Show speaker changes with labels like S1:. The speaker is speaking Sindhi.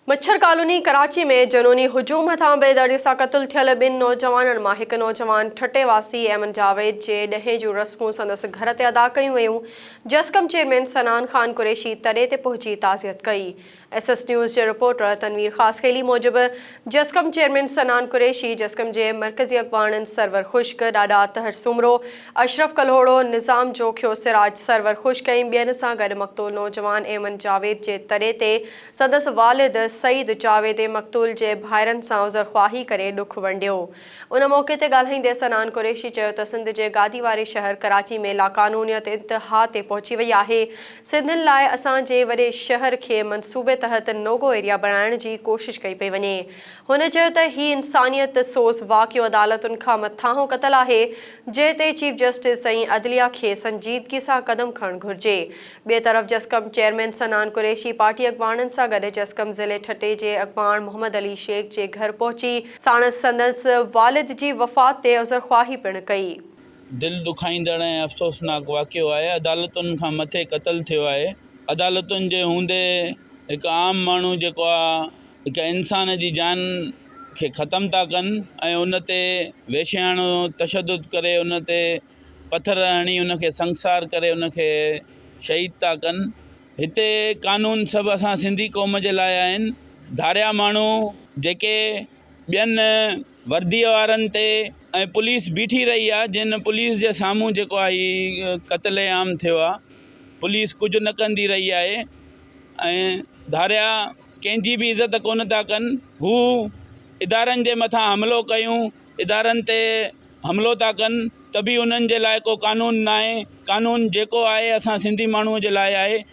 S1: مڇر ڪالوني ڪراچي ۾ جنوني هجوم هٿان بيدردي سان قتل ٿيل ٻن نوجوانن مان هڪ نوجوان ٺٽي واسي ايمن جاويد جي ڏهين جون رسمون سندس گهر تي ادا ڪيون ويون، جسقم چيئرمين صنعان خان قريشي تڏي تي پهچي تعزيت ڪئي. ايس ايس نيوز جي رپورٽر تنوير خاصخيلي موجب جسقم چيئرمين صنعان قريشي، جسقم جي مرڪزي اڳواڻن سرور خشڪ، ڏاڏا اطهر سومرو، اشرف ڪلهوڙو، نظام جوکيو، سراج سرور خشڪ ۽ ٻين سان گڏ مقتول نوجوان ايمن جاويد جي تڏي تي سندس والد سعيد جاويد مقتول جي ڀائرن سان عذرخواهي ڪري ڏک ونڊيو. ان موقعي تي ڳالهائيندي صنعان قريشي چيو ته سنڌ جي گادي واري شهر ڪراچي ۾ لاقانونيت انتها تي پهچي وئي آهي، سنڌين لاء اسان جي وڏي شهر کي منصوبي تحت نوگو ايريا بڻائڻ جي ڪوشش ڪئي پئي وڃي. هن چيو ته هي انسانيت سوز واقعو عدالتن کان مٿانهون قتل آهي، جنهن تي چيف جسٽس ۽ عدليه کي سنجيدگي سان قدم کڻڻ گهرجي. ٻئي طرف جسقم چيئرمين صنعان قريشي پارٽي اڳواڻن سان گڏ جسقم ضلعي ٺٽي جي اڳواڻ محمد علي شيخ جي گهر پهچي ساڻس سندس والد جي وفات تي عذرخواهي پڻ ڪئي.
S2: دل ڏکائيندڙ ۽ افسوسناڪ واقعو آهي، عدالتن کان مٿي قتل ٿيو آهي، عدالتن جي هوندي هڪ عام ماڻهو جيڪو آهي هڪ انسان جي جان کي ختم ٿا ڪن ۽ ان تي وحشياڻو تشدد ڪري ان تي پٿر هڻي ان کي سنگسار ڪري ان کي شهيد ٿا ڪن هتي قانون سڀ اسان سنڌي قوم جي لاءِ آهن ڌاريا ماڻهو جيڪي ٻين ورديء وارن تي ۽ پوليس بيٺي رهي آهي جن پوليس جي سامهون جيڪو آهي هي قتل عام ٿيو آهي پوليس ڪجهه نه ڪندي رهي آهي ۽ ڌاريا ڪنهن جي به عزت ڪونه ٿا ڪن هو ادارن جي مٿان حملو ڪيون ادارن تي حملو ٿا ڪن ته به انهن جي لاءِ ڪو قانون ناهي قانون جيڪو آهي اسان سنڌي ماڻهو جي لاءِ آهي.